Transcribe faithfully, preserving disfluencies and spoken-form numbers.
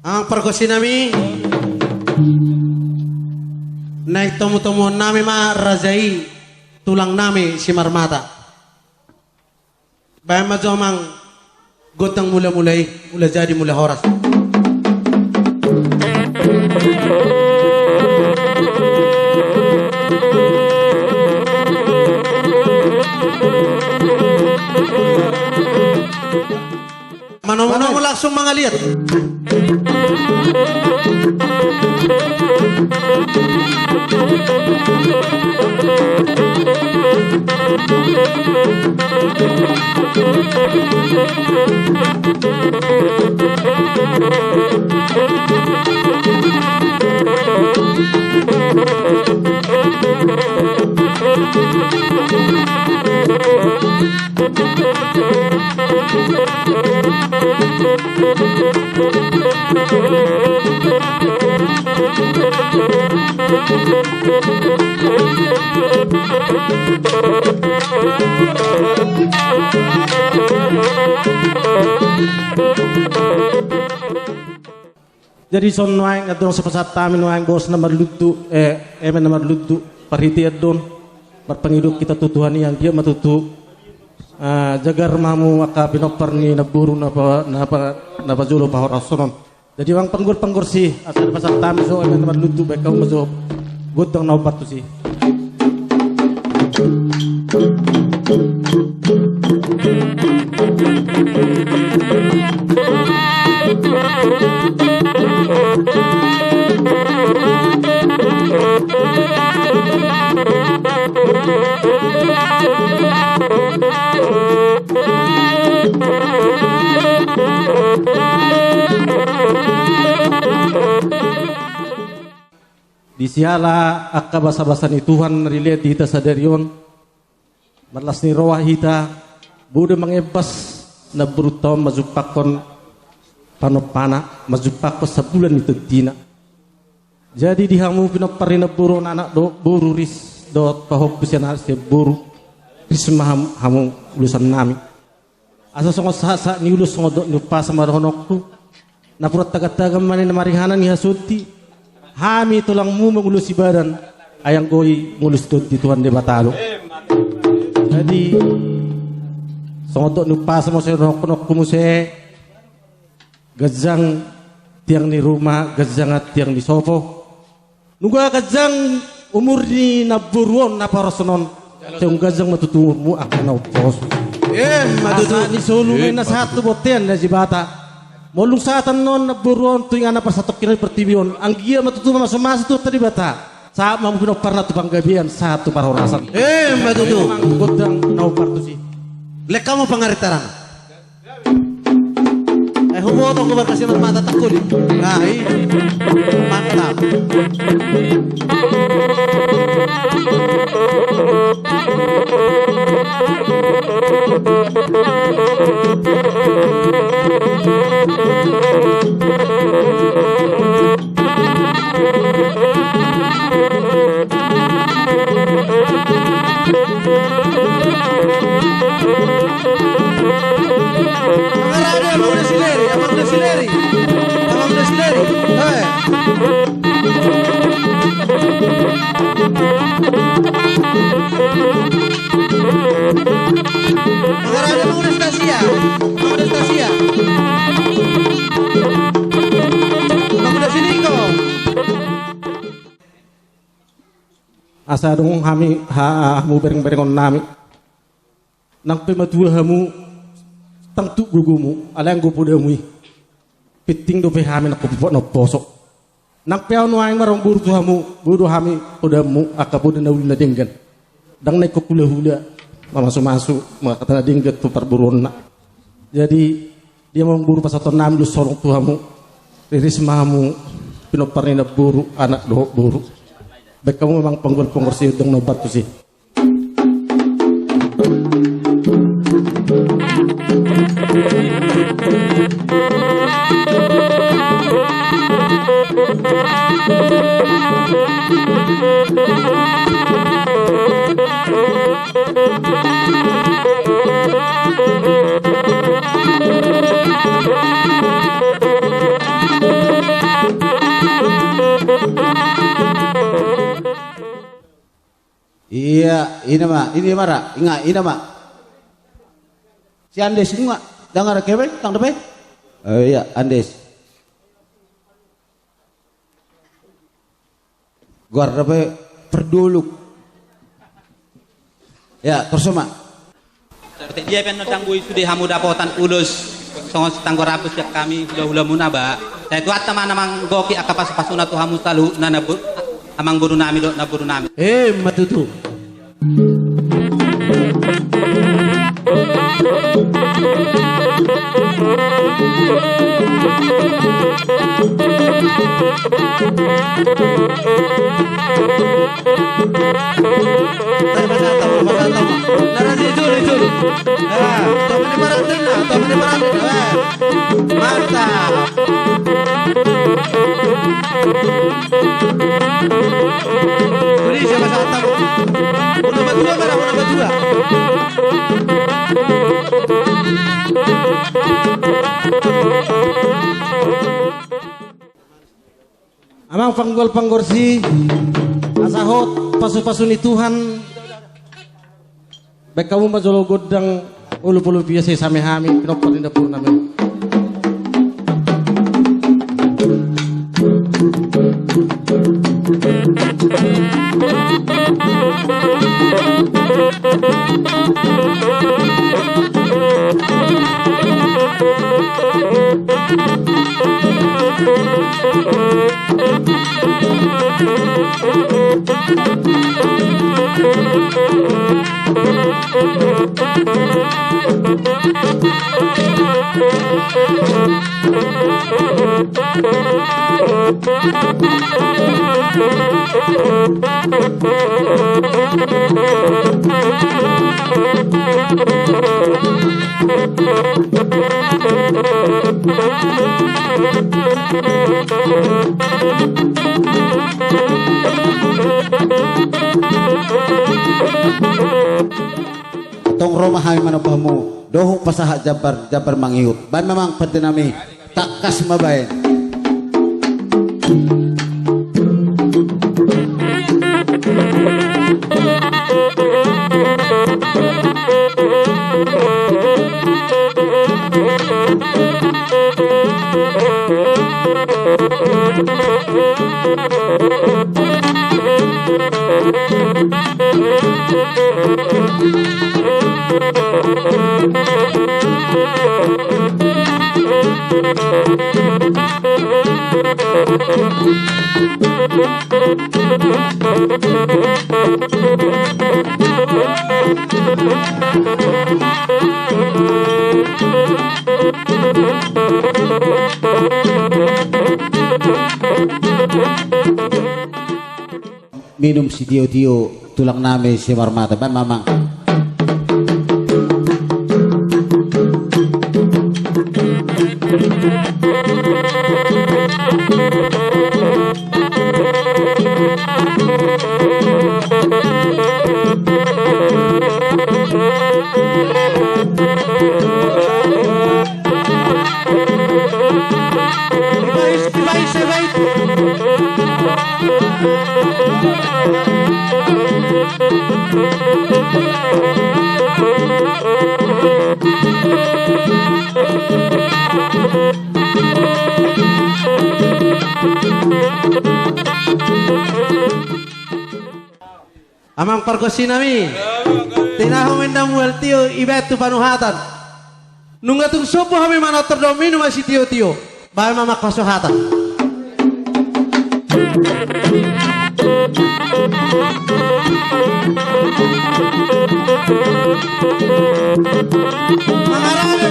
Amang pargonsi nami, naeng tomutomuon nami ma raja i, tulang nami Simarmata. Baen ma jo amang gondang mulamula i, Mula Jadi Mula Horas. Manomu-nomu langsung mangaliat. Jadi songon nuaeng, andorang so pasahat hami nuaeng boras na marlundu, eh, eme na marlundu, parhitean do on, marpangidoan hita tu Tuhan i, anggiat ma tutu, ah, jagar ma hamu angka pinompar ni namboru na pa-, na pa-, na pajolo pahorasan on. Jadi amang panggor-panggorsi, asa dipasahat hami jo eme na marlundu, baen hamu ma jo gondang na hombar tusi. Di siala angka basabasa ni Tuhan na dilehon di hita sadari on, marlas ni roha hita, boi do mangembas namborunta on manjumpangkon panompana, manjumpangkon sambulan ni tontina. Jadi di hamu pinompar ni namboru on, anak dohot boru, ris dohot pahompu sian anak sian boru, ris ma ham-, hamu ulosan nami. Asa songon sahat-sahat ni ulos, songon dok ni umpasa ma dohononku. Napuran tagantagant ma na marihana ni hasonti. Hami tulangmu mangulosi badan, ai anggo i mangulosi tondi Tuhan Debata do. Jadi songon dok ni umpasa muse dohononku muse. Ganjang tiang ni ruma, ganjang tiang ni sopo. Nunga ganjang umur ni namboru on na pahorasan on, sai ganjang ma tutu umurmu angka na umposo. Ima tutu. Asa ni solu ma i na sahat tu bontean ni Debata. Molo dung sahat annon namboru on tu inganan parsatongkinan di portibi on, anggiat ma tutu mamasumasu Tuhanta Debata. Sahat ma hamu pinomparna tu panggabean, sahat tu parhorasan. Ima tutu. Gondang na hombar tusi. Lek hamu pangarintaran. Eh, huboto, huboto, si Marmata tangkuli. Nah, i. Mantap. Mangarade, Amang Desileri, Amang Desileri. Amang Desileri. Eh. Mangarade, Amang Destasia. Amang Destasia. Amang Desiniko. Asa dung hami, ha, hamu bereng-berengon nami. Nang pe matua hamu, tang tuk gogomu, alai anggo podamu i. Penting dope hami nang pe na umposo. Nang pe ahu nuaeng marboru tu hamu, boi do hami podamu, angka poda na uli na denggan. Ndang na ingkon hula-hula, mamasumasu, mangkatahon na denggan tu parboruonna. Jadi, dia ma amang boru pasahaton nami ulos holong tu hamu. Riris ma hamu pinompar ni namboru, anak dohot boru. Baen hamu ma amang panggor-panggor sian gondang na hombar tusi. Ia, ina ma, ina ma ra, inga, ina ma. Si Andes, inga, dang ra kebe, tang dope. Eh, ia, Andes. Goar dope perduluk. Ia, torus ma. Tartek dia pe annon dang boi sude hamu dapotan ulos songon sitanggo rapu sian hami hulahulamuna ba. Sai Tuhanta ma na manggohi angka pasupasuna tu hamu saluhutna, amangborunami dohot namborunami. Eh, ma tutu. Amang panggual pangguarsi, asa hot pasupasu ni Tuhan. Baen hamu ma jolo gondang, olopolop ia sai same hami pinompar ni dapurnami. Tong ro ma hami manomba hamu dohot pasahat jambar, jambar mangihut. Baen ma amang pandenami. Tangkas ma baen. Minum sitiotio tulang nami Simarmata. Baen ma amang. Amang pargonsinami, tinahu ma inda mual tio ibaen tu panuhatan. Nunga tung sombu hami manortor dohot minum sitiotio, baen ma amang pasuhatan. Mangarade